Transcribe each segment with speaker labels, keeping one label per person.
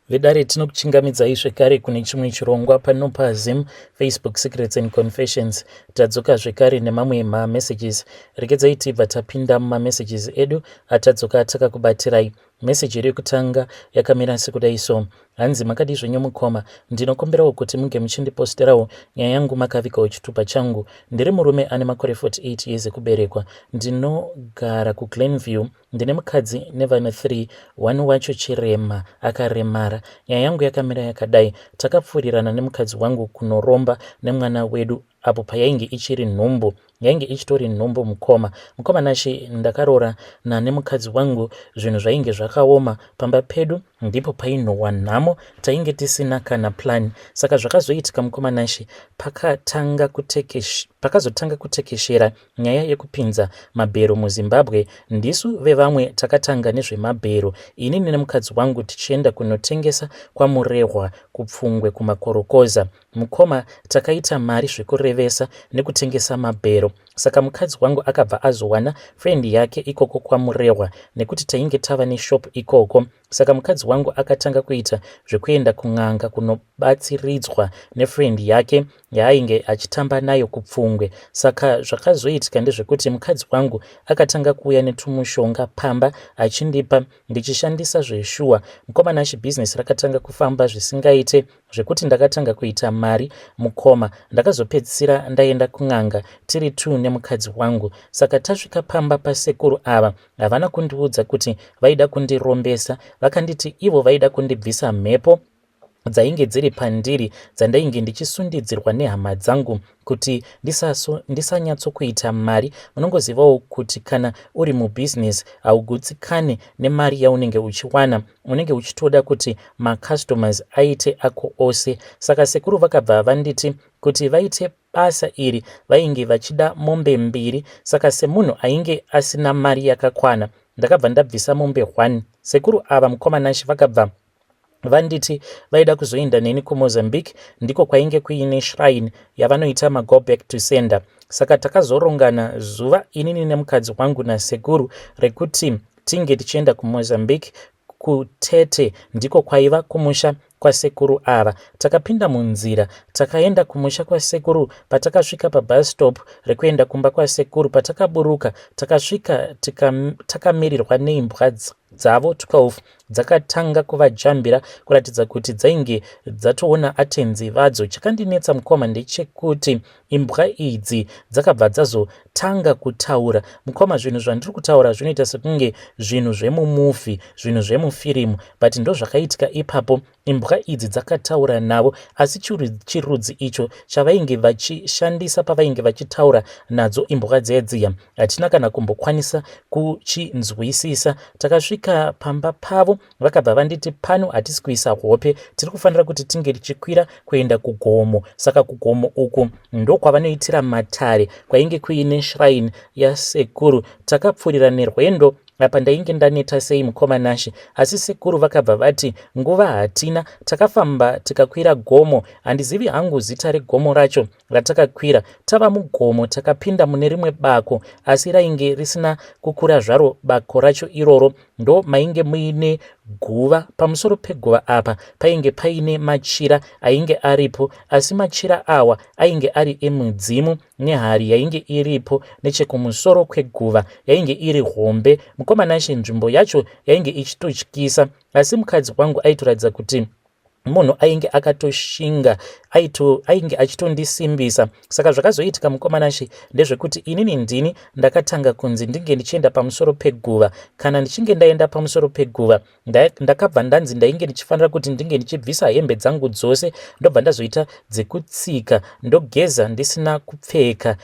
Speaker 1: Vedare tinokuchingamidzai zvekare kune chimwe chirongwa pano paZim Facebook Secrets and Confessions. Tadzoka zvekare nemamwe mamessages. Regedzai tibva tapinda mumamessages edu atadzoka takakubatirai. Message yedu yekutanga yakamira sekudai so. Hanzi makadii zvenyu mukoma, ndinokumbirawo kuti munge muchindiposterawo nyaya yangu makavigawo chitupa changu. Ndiri murume ane makore 48 years ekuberekwa. Ndinogara kuGlenview Ndine mukadzi nevana 3, one wacho chirema akaremara. Nyaya yangu yakamira yakadai, takapfuurirana nemukadzi wangu kunoromba nemwana wedu apo payainge ichiri nhumbu. Yainge ichitori nhumbu mukoma. Mukoma Nashe ndakaroorana nemukadzi wangu zvinhu zvainge zvakaoma pamba pedu ndipo painhuhwa nhamo tainge tisina kana plan. Saka zvakazoitika mukoma Nashe pakatanga kutekesh, pakazotanga kutekeshera Nyaya yekupinza mabhero muZimbabwe ndisu vevamwe takatanga nezvemabhero inini nemukadzi wangu tichienda kunotengesa kwaMurehwa kuPfungwe kumakorokoza. Mukoma takaita mari zvekurevesa nekutengesa mabhero saka mukadzi wangu akabva azowana friend yake ikoko kwaMurehwa nekuti tainge tava neshop ikoko. Saka mukadzi wangu akatanga kuita zvekuenda kun'anga kunobatsiridzwa nefriend yake yaainge achitamba nayo kupfungwe. Saka zvakazoitika ndezvekuti mukadzi wangu akatanga kuuya netumushonga pamba achindipa ndichishandisa zveshuwa. Mukoma Nashy business rakatanga kufamba zvisingaite zvekuti ndakatanga kuita mari mukoma ndakazopedzisira ndaenda kun'anga tiri two nemukadzi wangu saka tasvika pamba pasekuru ava havana kundiudza kuti vaida kundirombesa vakanditi ivo vaida kundibvisa mhepo dzainge dziri pandiri dzandainge ndichisundidzirwa nehama dzangu kuti ndisanyatsokuita mari munongozivawo kuti kana uri mubhizinesi haugutsikane nemari yaunenge uchiwana unenge uchitoda kuti macustomers aite ako ose saka sekuru vakabva vanditi kuti vaite basa iri vainge vachida mombe mbiri saka semunhu ainge asina mari yakakwana ndakabva ndabvisa mombe one sekuru ava mukoma Nashe vakabva vanditi vaida kuzoenda neni kuMozambique ndiko kwainge kuine shrine yavanoita mago back to sender saka takazorongana zuva inini nemukadzi wangu nasekuru rekuti tinge tichienda kuMozambique kutete ndiko kwaiva kumusha kwasekuru ava takapinda munzira takaenda kumusha kwasekuru patakasvika pabus stop rekuenda kumba kwasekuru patakaburuka takasvika takamirirwa neimbwa dzavo 12 dzakatanga kuvajambira kuratidza kuti dzainge dzatoona atenzi vadzo. Chakandinetsa mukoma ndechekuti imbwa idzi dzakabva dzazotanga kutaura. Mukoma zvinhu zvandiri kutaura zvinoita sekunge zvinhu zvemumufi, zvinhu zvemufirimu but ndozvakaitika ipapo. Imbwa idzi dzakataura navo asi chirudzi icho chavainge vachishandisa pavainge vachitaura nadzo imbwa dziya dziya hatina kana kumbokwanisa kuchinzwisisa. Takasvika pamba pavo vakabva vanditi pano hatisi kuisa hope tiri kufanira kuti tinge tichikwira kuenda kugomo. Saka kugomo uku ndokwavanoitira matare kwainge kuine shrine yasekuru. Takapfuurira nerwendo Apa ndainge ndaneta sei mukoma Nashe asi sekuru vakabva vati nguva hatina. Takafamba tikakwira gomo handizivi hangu zita regomo racho ratakakwira. Tava mugomo takapinda mune rimwe bako asi rainge risina kukura zvaro bako racho iroro ndo mainge muine guva. Pamusoro peguva apa painge paine machira ainge aripo asi machira awa ainge ari emudzimu nehari yainge iripo nechekumusoro kweguva yainge iri hombe mukoma Nashe nzvimbo yacho yainge ichitotyisa asi mukadzi wangu aitoratidza kuti munhu ainge akatoshinga aito, ainge achitondisimbisa saka zvakazoitika mukoma Nashe ndezvekuti inini ndini ndakatanga kunzi ndinge ndichienda pamusoro peguva kana ndichinge ndaenda pamusoro peguva Ndakabva ndanzi ndainge ndichifanira kuti ndinge ndichibvisa hembe dzangu dzose ndobva ndazoita dzekutsika ndogeza ndisina kupfeka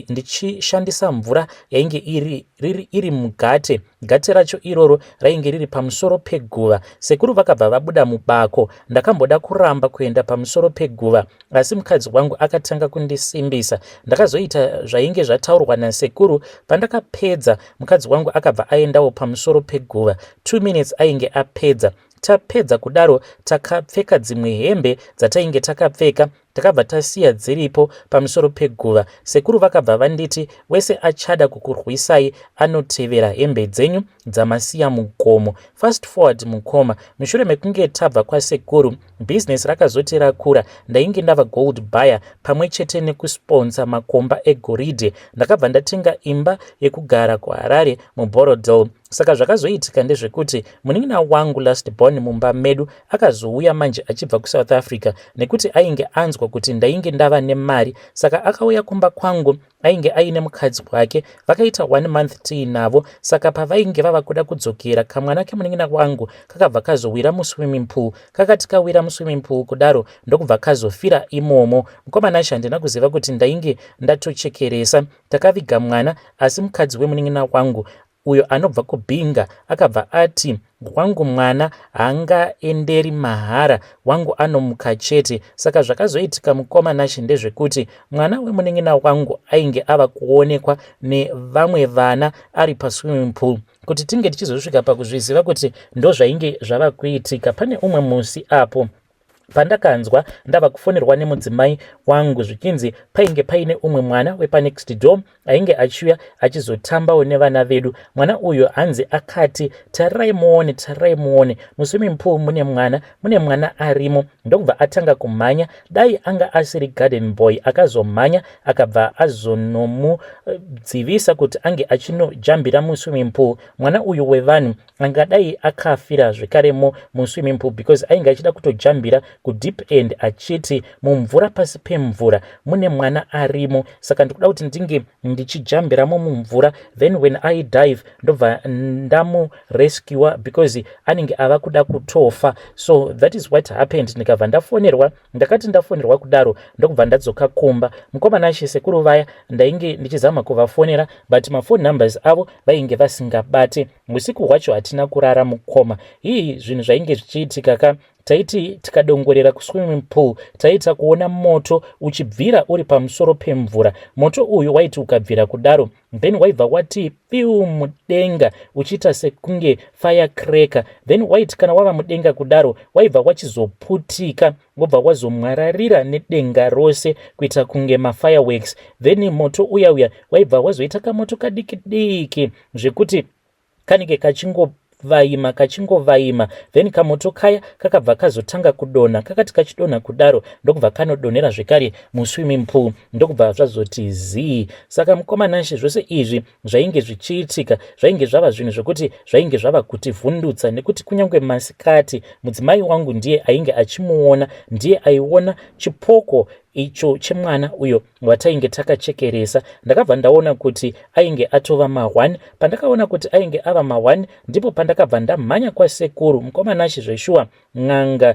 Speaker 1: ndichishandisa mvura yainge iri, iri, iri mugate. Gate racho iroro rainge riri pamusoro peguva. Sekuru vakabva vabuda mubako. Ndakamboda kuramba kuenda pamusoro peguva asi mukadzi wangu akatanga kundisimbisa. Ndakazoita zvainge zvataurwa nasekuru. Pandakapedza mukadzi wangu akabva aendawo pamusoro peguva. 2 minutes ainge apedza. Tapedza kudaro takapfeka dzimwe hembe dzatainge takapfeka. Takabva tasiya dziripo pamusoro peguva. Sekuru vakabva vanditi wese achada kukurwisai anotevera hembe dzenyu dzamasiya mugomo. Fast forward mukoma, mushure mekunge tabva kwasekuru, business rakazoti rakura ndainge ndava gold buyer pamwe chete nekusponsa makomba egoridhe. Ndakabva ndatenga imba yekugara kuHarare muBorrowdale. Saka zvakazoitika ndezvekuti munin'ina wangu last born mumba medu akazouya manje achibva kuSouth Africa nekuti ainge anzwa kuti ndainge ndava nemari. Saka akauya kumba kwangu ainge aine mukadzi wake, vakaita one month tiinavo. Saka pavainge vava kuda kudzokera, kamwana kemunin'ina wangu kakabva kazowira muswimming pool. Kakati kawira muswimming pool kudaro ndokubva kazofira imomo. Mukoma Nashe, handina kuziva kuti ndainge ndatochekeresa. Takaviga mwana, asi mukadzi wemunin'ina wangu uyo anobva kuBinga akabva ati wangu mwana haangaenderi mahara, wangu anomuka chete. Saka zvakazoitika mukoma Nashe ndezvekuti mwana wemunin'ina wangu ainge ava kuonekwa nevamwe vana ari paswimming pool. Kuti tinge tichizosvika pakuzviziva kuti ndozvainge zvava kuitika, pane umwe musi apo pandakanzwa ndava kufonerwa nemudzimai wangu zvichinzi painge paine umwe mwana wepanext door ainge achiuya achizotambawo nevana vedu. Mwana uyu hanzi akati tarirai muone, tarirai muone, muswimming pool mune mwana, mune mwana arimo. Ndokubva atanga kumhanya. Dai anga asiri garden boy akazomhanya akabva azonomudzivisa kuti ange achinojambira muswimming pool, mwana uyu wevanhu angadai akafira zvekaremo muswimming pool, because ainge achida kutojambira kudeep end achiti mumvura, pasi pemvura mune mwana arimo, saka ndikuda kuti ndinge ndichijambiramo mumvura, then when I dive ndobva ndamurescua because anenge ava kuda kutofa. So that is what happened. Ndikabva ndafonerwa. Ndakati ndafonerwa kudaro ndokubva ndadzoka kumba. Mukoma Nashe, sekuru vaya ndainge ndichizama kuvafonera, but maphone numbers avo vainge vasingabate. Usiku hwacho hatina kurara, mukoma. Hii, zvinhu zvainge zvichiitika ka. Taiti tikadongorera kuswimming pool, taita kuona moto uchibvira uri pamusoro pemvura. Moto uyu waiti ukabvira kudaro, then waibva wati piu mudenga uchiita sekunge firecracker. Then waiti kana wava mudenga kudaro, waibva wachizoputika, wobva wazomwararira nedenga rose kuita kunge mafireworks. Then moto uya uya waibva wazoita kamoto kadiki diki zvekuti kanenge kachingovaima, kachingovaima. Then kamoto kaya kakabva kazotanga kudonha. Kakati kachidonha kudaro ndokubva kanodonhera zvekare muswimming pool, ndokubva zvazoti zii. Saka mukoma Nashe, zvose izvi zvainge zvichiitika zvainge zvava zvinhu zvokuti zvainge zvava kutivhundutsa, nekuti kunyange masikati mudzimai wangu ndiye ainge achimuona, ndiye aiona chipoko icho chemwana uyo watainge takachekeresa. Ndakabva ndaona kuti ainge atova ma1. Pandakaona kuti ainge ava ma1, ndipo pandakabva ndamhanya kwasekuru. Mukoma Nashe, zveshuwa n'anga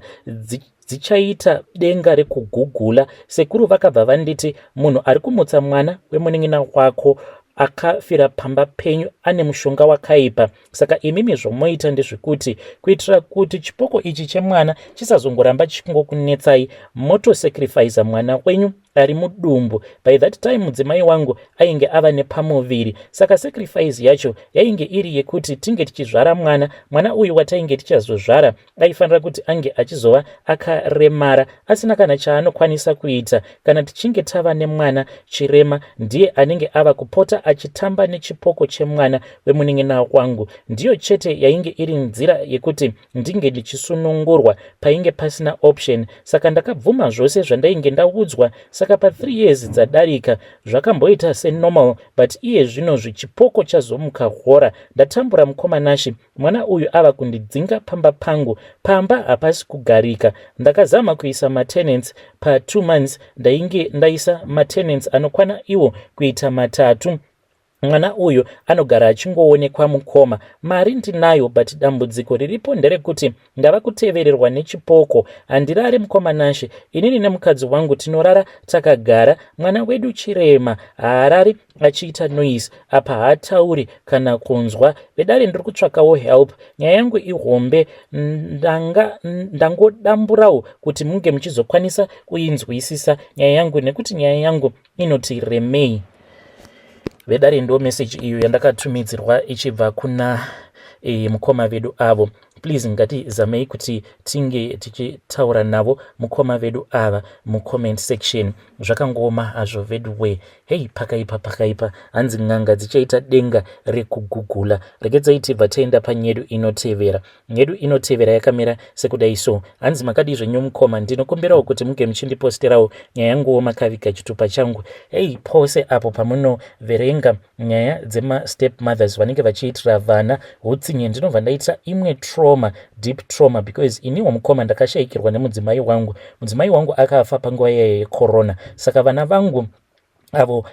Speaker 1: dzichaita denga rekugugula. Sekuru vakabva vanditi munhu ari kumutsa mwana wemunin'ina wako akafira pamba penyu ane mushonga wakaipa. Saka imimi zvomoita ndezvekuti kuitira kuti chipoko ichi chemwana chisazongoramba chichingokunetsai, motosacrifica mwana wenyu ari mudumbu. By that time mudzimai wangu ainge ava nepamuviri, saka sacrifice yacho yainge iri yekuti tinge tichizvara mwana. Mwana uyu watainge tichazozvara aifanira kuti ange achizova akaremara, asina kana chaanokwanisa kuita. Kana tichinge tava nemwana chirema, ndiye anenge ava kupota achitamba nechipoko chemwana wemunin'ina wangu. Ndiyo chete yainge iri nzira yekuti ndinge ndichisunungurwa. Painge pasina option, saka ndakabvuma zvose zvandainge ndaudzwa. Saka pa3 years dzadarika zvakamboita senormal, but iye zvino zvichipoko chazomuka hora. Ndatambura, mukoma Nashe. Mwana uyu ava kundidzinga pamba pangu. Pamba hapasi kugarika. Ndakazama kuisa matenants. Pa2 months ndainge ndaisa matenants anokwana iwo kuita matatu. Mwana uyu anogara achingoonekwa. Mukoma, mari ndinayo, but dambudziko riripo nderekuti ndava kutevererwa nechipoko. Handirari, mukoma Nashe. Inini nemukadzi wangu tinorara takagara. Mwana wedu chirema, haarari achiita noise, apa haatauri kana kunzwa. Vedare, ndiri kutsvakawo help. Nyaya yangu ihombe, ndanga ndangodamburawo kuti munge muchizokwanisa kuinzwisisa nyaya yangu, nekuti nyaya yangu inoti remei. Vedare, ndo meseji iyo yandakatumidzirwa ichibva kuna mukoma vedu avo. Please ngatizamei kuti tinge tichitaura navo mukoma vedu ava mucomment section. Zvakangooma hazvo veduwe. Hei, pakaipa, pakaipa. Hanzi n'anga dzichaita denga rekugugula. Regedzai tibva taenda panyedu inotevera. Nyedu inotevera yakamira sekudai so. Hanzi makadii zvenyu mukoma, ndinokumbirawo kuti muge muchindiposterawo nyaya yanguwo makaviga chitupa changu. Hei, pose apo pamunoverenga nyaya dzemastep mothers vanenge vachiitira vana utsinye, ndinobva ndaita imwe trauma, deep trauma, because iniwo mukoma ndakashayikirwa nemudzimai wangu. Mudzimai wangu akafa panguva iyayo yecorona, saka vana vangu avo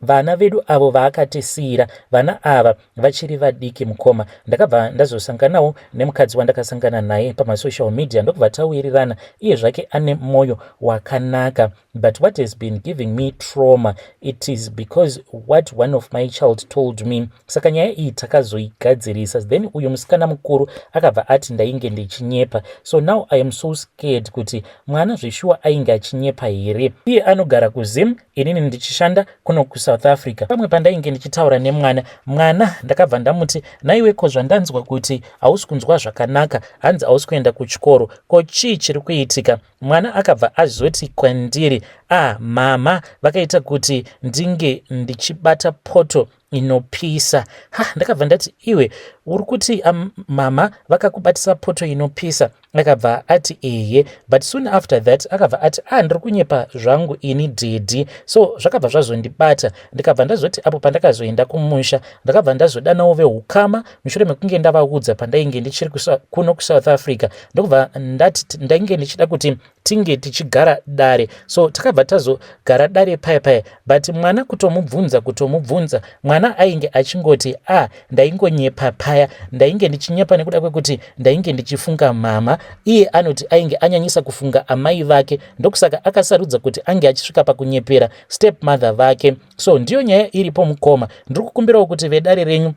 Speaker 1: vana vedu avo vaakatisiyira, vana ava vachiri vadiki mukoma. Ndakabva ndazosanganawo nemukadzi wandakasangana naye pamasocial media, ndokubva tawirirana. Iye zvake ane mwoyo wakanaka, but what has been giving me trauma, it is because what one of my child told me. Saka nyaya iyi takazoigadzirisa. Then uyu musikana mukuru akabva ati ndainge ndichinyepa. So now I am so scared kuti mwana zveshuwa ainge achinyepa here? Iye anogara kuZim, inini ndichishanda kuno kuSouth Africa. Pamwe pandainge ndichitaura nemwana, mwana ndakabva ndamuti, "Naiwe, ko zvandanzwa kuti hausi kunzwa zvakanaka, hanzi hausi kuenda kuchikoro, ko chii chiri kuitika?" Mwana akabva azoti kwandiri, "Ah, mama vakaita kuti ndinge ndichibata poto inopisa." Ha, ndakabva ndati, "Iwe uri kuti mama vakakubatisa poto inopisa?" Akabva ati ehe. But soon after that akabva ati, "Ah, ndiri kunyepa zvangu ini, daddy." So zvakabva zvazondibata. Ndikabva ndazoti apo pandakazoenda kumusha, ndakabva ndazodanawo veukama mushure mekunge ndavaudza pandainge ndichiri kuno kuSouth Africa. Ndokubva ndati ndainge ndichida kuti tinge tichigara dare. So takabva tazogara dare paya paya, but mwana kutomubvunza, kutomubvunza, mwana ainge achingoti, "A ah, ndaingonyepa paya, ndainge ndichinyepa nekuda kwekuti ndainge ndichifunga mama." Iye anoti ainge anyanyisa kufunga amai vake, ndokusaka akasarudza kuti ange achisvika pakunyepera step mother vake. So ndiyo nyaya iripo mukoma. Ndiri kukumbirawo kuti vedare renyu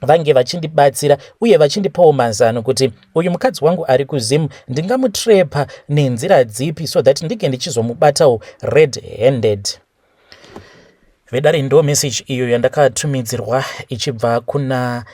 Speaker 1: vange vachindibatsira uye vachindipawo mazano kuti uyu mukadzi wangu ari kuZimu ndingamutrepa nenzira dzipi so that ndinge ndichizomubatawo red handed. Vedare, ndo message iyo yandakatumidzirwa ichibva kuna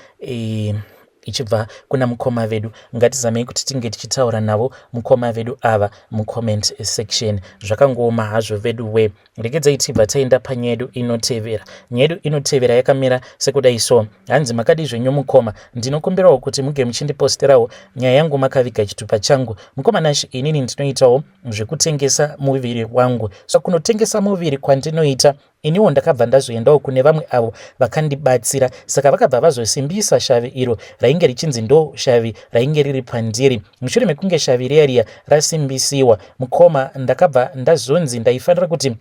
Speaker 1: mukoma vedu. Ngatizamei kuti tinge tichitaura navo mukoma vedu ava mucomment section. Zvakangooma hazvo vedu we. Regedzai tibva taenda panyaya yedu inotevera. Nyaya yedu inotevera yakamira sekudai so. Hanzi makadii zvenyu mukoma, ndinokumbirawo kuti muge muchindiposterawo nyaya yangu makaviga chitupa changu. Mukoma Nashi, inini ndinoitawo zvekutengesa muviri wangu. So kunotengesa muviri kwandinoita iniwo, ndakabva ndazoendawo kune vamwe avo vakandibatsira. Saka vakabva vazosimbisa shavi iro rainge richinzi ndo shavi rainge riri pandiri. Mushure mekunge shavi riya riya rasimbisiwa mukoma, ndakabva ndazonzi ndaifanira kuti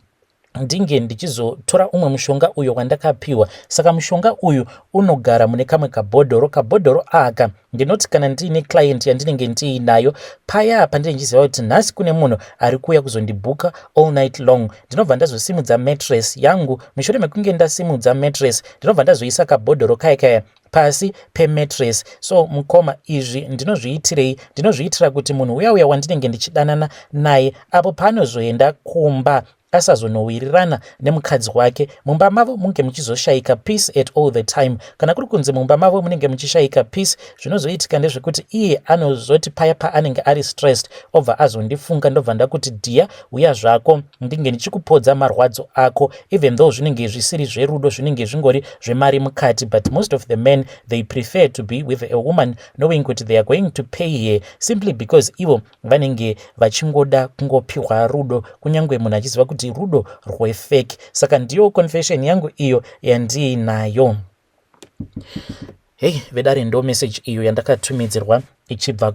Speaker 1: ndinge ndichizotora umwe mushonga uyo wandakapiwa. Saka mushonga uyu unogara mune kamwe kabhodhoro. Kabhodhoro aka ndinoti kana ndiine client yandinenge ndiinayo paya, pandinenge ndichiziva kuti nhasi kune munhu ari kuuya kuzondibhuka all night long, ndinobva ndazosimudza mattress yangu. Mushure mekunge ndasimudza mattress, ndinobva ndazoisa kabhodhoro kaya kaya pasi pemattress. So mukoma, izvi ndinozviitirei? Ndinozviitira kuti munhu uya uya wandinenge ndichidanana naye, apo paanozoenda kumba asazonowirirana nemukadzi wake, mumba mavo munge muchizoshayika peace at all the time. Kana kuri kunzi mumba mavo munenge muchishayika peace, zvinozoitika ndezvekuti iye anozoti paya paanenge ari stressed, obva azondifunga. Ndobva ndakuti, "Dear, uya zvako ndinge ndichikupodza marwadzo ako," even though zvinenge zvisiri zverudo, zvinenge zvingori zvemari mukati. But most of the men, they prefer to be with a woman knowing kuti they are going to pay her, simply because ivo vanenge vachingoda kungopiwa rudo, kunyange munhu achiziva kuti rudo rwefake. Saka ndiyo confession yangu iyo yandiinayo. Hei vedare, ndo message iyo yandakatumidzirwa ichibva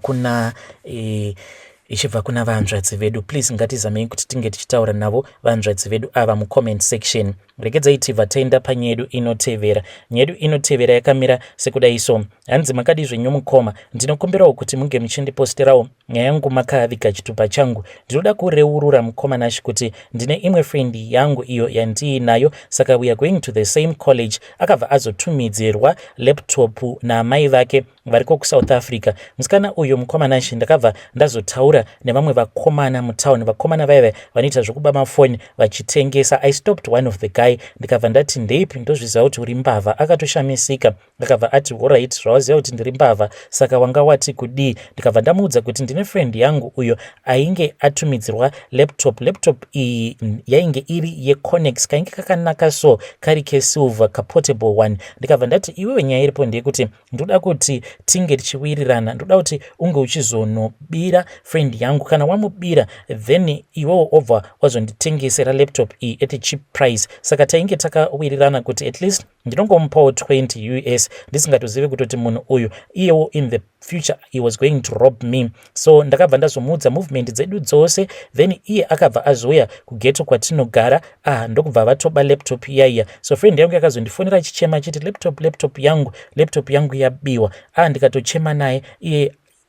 Speaker 1: kuna vanzvadzi vedu. Please ngatizamei kuti tinge tichitaura navo vanzvadzi vedu ava mucomment section. Regedzai tibva taenda panyaya yedu inotevera. Nyaya yedu inotevera yakamira sekudai so. Hanzi makadii zvenyu mukoma, ndinokumbirawo kuti munge muchindiposterawo nyaya yangu makaviga chitupa changu. Ndinoda kureurura mukoma Nashi kuti ndine imwe friend yangu iyo yandiinayo. Saka we are going to the same college. Akabva azotumidzirwa laptop naamai vake variko kuSouth Africa. Musikana uyu mukoma Nashi, ndakabva ndazotaura nevamwe vakomana mutauni, vakomana vaiva vanoita zvokuba mafoni vachitengesa. I stopped one of the guy, ndikabva ndati, "Ndeipi? Ndozviziva kuti uri mbavha." Akatoshamisika. Akabva ati, "Alright, zvawaziva kuti ndiri mbavha, saka wanga wati kudii?" Ndikabva ndamuudza kuti ndine friend yangu uyo ainge atumidzirwa laptop. Laptop iyi yainge iri yeConnex, kainge kakanaka, so kari kesilver, kaportable one. Ndikabva ndati, "Iwewe, nyaya iripo ndeyekuti ndoda kuti tinge tichiwirirana. Ndoda kuti unge uchizonobira friend yangu. Kana wamubira, then iwewo obva wazonditengesera laptop iyi at a cheap price." Saka tainge takawirirana kuti at least ndinongomupawo 20 US, ndisingatozivi kutoti munhu uyu iyewo in the future he was going to rob me. So ndakabva ndazomuudza movement dzedu dzose. Then iye akabva azouya kughetto kwatinogara. Ah, ndokubva vatoba laptop iyaiya. So friend yangu yakazondifonera achichema achiti, "Laptop, laptop yangu, laptop yangu yabiwa." Ah, ndikatochema naye,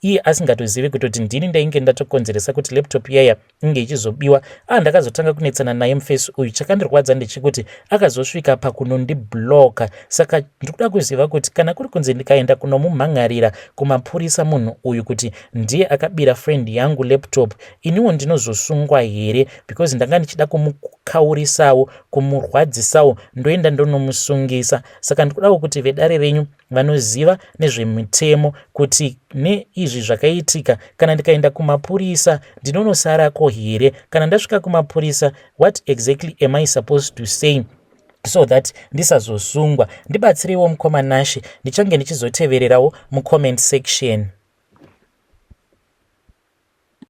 Speaker 1: iye asingatozivi kutoti ndini ndainge ndatokonzeresa kuti laptop iyaya inge ichizobiwa. A, ndakazotanga kunetsana naye mufesi uyu. Chakandirwadza ndechekuti akazosvika pakunondibloka. Saka ndikuda kuziva kuti kana kuri kunzi ndikaenda kunomumhangarira kumapurisa munhu uyu kuti ndiye akabira friend yangu laptop, iniwo ndinozosungwa here? Because ndanga ndichida kumukaurisawo, kumurwadzisawo, ndoenda ndonomusungisa. Saka ndikudawo kuti vedare renyu vanoziva nezvemitemo kuti neizvi zvakaitika, kana ndikaenda kumapurisa ndinonosarako here? Kana ndasvika kumapurisa, what exactly am I supposed to say so that ndisazosungwa? Ndibatsireiwo, mukoma Nashe. Ndichange ndichizotevererawo mucomment section.